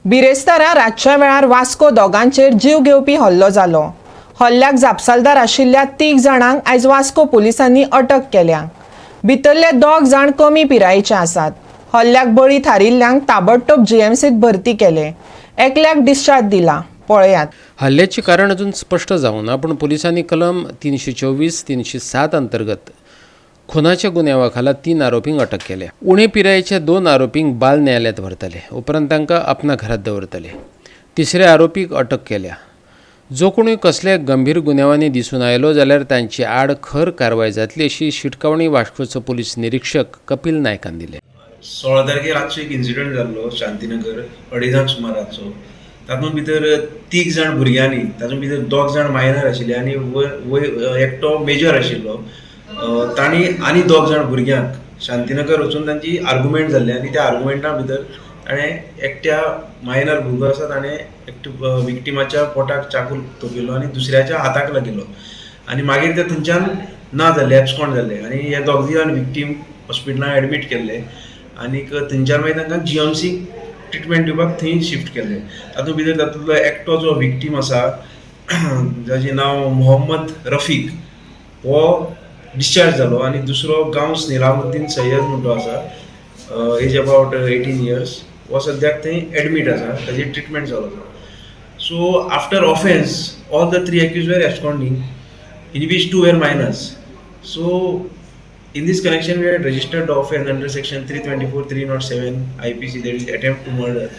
बिरेस्तारा रातच्या वेळार वास्को दोगांचेर जीव घेवपी हल्लो जालो. हल्ल्याक जापसालदार आशिल्ल्या तीग जाणांक आयज वास्को पुलिसांनी अटक केल्या. भितरले दोग जाण कमी पिरायेचे आसात. हल्ल्याक बळी थारिल्ल्यांक ताबडतोब जीएमसीत भरती केले. एकल्याक डिस्चार्ज दिला. पळयात. हल्ल्याचें कारण अजून स्पश्ट जावना, पूण पुलिसांनी कलम 324, 307 अंतर्गत खुनाच्या गुन्यांवा खाला तीन आरोपींक अटक केल्या. उणे पिरायेच्या दोन आरोपींक बाल न्यायालयांत व्हरतले, उपरांत तांकां आपणा घरात दवरतले. तिसऱ्या आरोपीक अटक केल्या. जो कोणूय कसल्याय गंभीर गुन्यांवांनी दिसून आयलो जाल्यार तांचे आड खर कारवाय जातली अशी शिटकावणी वास्कोचो पुलीस निरिक्षक कपिल नायकान दिल्या. 16 तारखेर रातचो एक इन्सिडंट जाल्लो शांतीनगर, अडेजांक सुमार रातचो. तातूंत भितर तीग जाण भुरग्यांनी, तातूंत भितर दोग जाण मायनर आशिल्ले आनी वय एकटो मेजर आशिल्लो, तांणी आनी दोग जाण भुरग्यांक शांतीनगर वचून तांची आर्गुमेंट जाल्ली आनी त्या आर्गुमेंटा भितर ताणें एकट्या मायनर भुरगो आसा ताणें एकट्या विक्टिमाच्या पोटाक चाकू तोपिल्लो आनी दुसऱ्याच्या हाताक लागिल्लो आनी मागीर ते थंयच्यान ना जाल्ले, एब्सकॉन्ड जाल्ले आनी हे दोग जाण विक्टीम हॉस्पिटलान एडमीट केल्ले आनीक थंयच्यान मागीर तांकां जीएमसी ट्रिटमेंट दिवपाक थंय शिफ्ट केल्ले. तातूंत भितर तातूंतलो एकटो जो विक्टीम आसा, जाचें नांव मोहम्मद रफीक, हो डिस्चार्ज जालो आनी दुसरो गांवस निलामुद्दीन सय्यद म्हूण तो आसा, एज अबावट 18 इयर्स, हो सद्याक थंय एडमीट आसा, ताजी ट्रिटमेंट चालू आसा. So after offence, all the three accused were absconding, in which two were minors. So in this connection, we had registered the offence under section 324, 307 IPC, that is attempt to murder.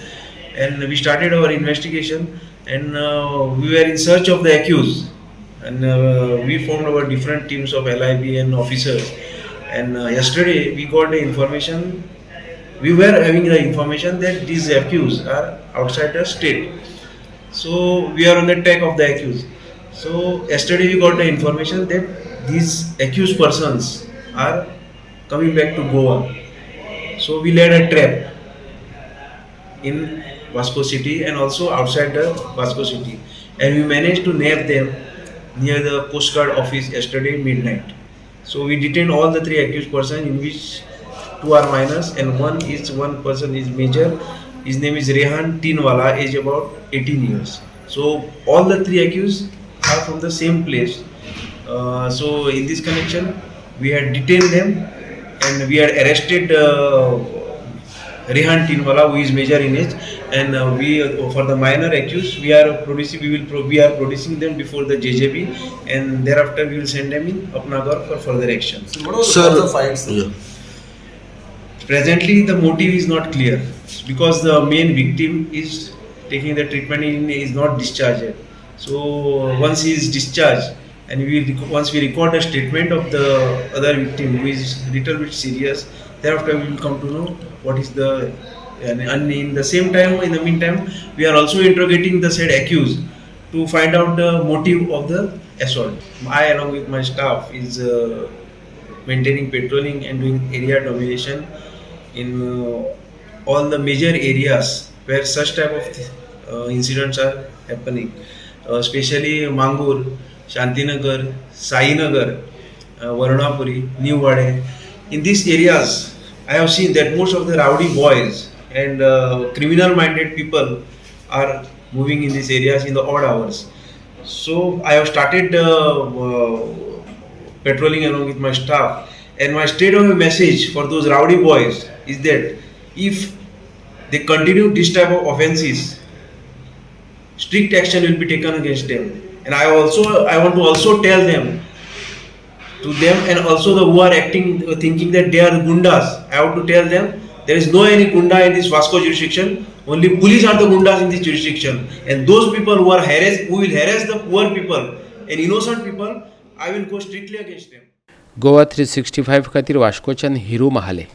And we started our investigation and we were in search of the accused. And we formed our different teams of LIB and officers. And yesterday we got the information, we were having the information that these accused are outside the state. So we are on the track of the accused. So yesterday we got the information that these accused persons are coming back to Goa. So we laid a trap in Vasco city and also outside the Vasco city, and we managed to nab them near the Coast Guard office yesterday midnight. So we detained all the three accused persons, in which two are minors and one person is major. His name is Rehan Tinwala, age about 18 years. So all the three accused are from the same place. So in this connection, we had detained them and we had arrested Rehan Tinwala, who is major in age, and we for the minor accused, we are producing them before the JJB, and thereafter we will send them in Apna Ghar for further action. So what was the Sir, cause of fights? Yeah. Presently, the motive is not clear because the main victim is taking the treatment in is not discharged yet. So once he is discharged, and once we record the statement of the other victim who is little bit serious, thereafter we will come to know what is the and in the same time, in the meantime, we are also interrogating the said accused to find out the motive of the assault. I, along with my staff, is maintaining patrolling and doing area domination in all the major areas where such type of incidents are happening, especially Mangur, Shantinagar, Sainagar, Varunapuri, New Wade. In these areas, I have seen that most of the rowdy boys and criminal minded people are moving in these areas in the odd hours. So I have started patrolling along with my staff, and my straight away message for those rowdy boys is that if they continue this type of offenses, strict action will be taken against them. And I want to also tell them to them and also the who are acting thinking that they are gundas. I want to tell them there is no any gunda in this Vasco jurisdiction. Only police are the gundas in this jurisdiction. And those people who will harass the poor people and innocent people, I will go strictly against them. Goa 365 खातीर वास्कोच्यान हिरू महाले.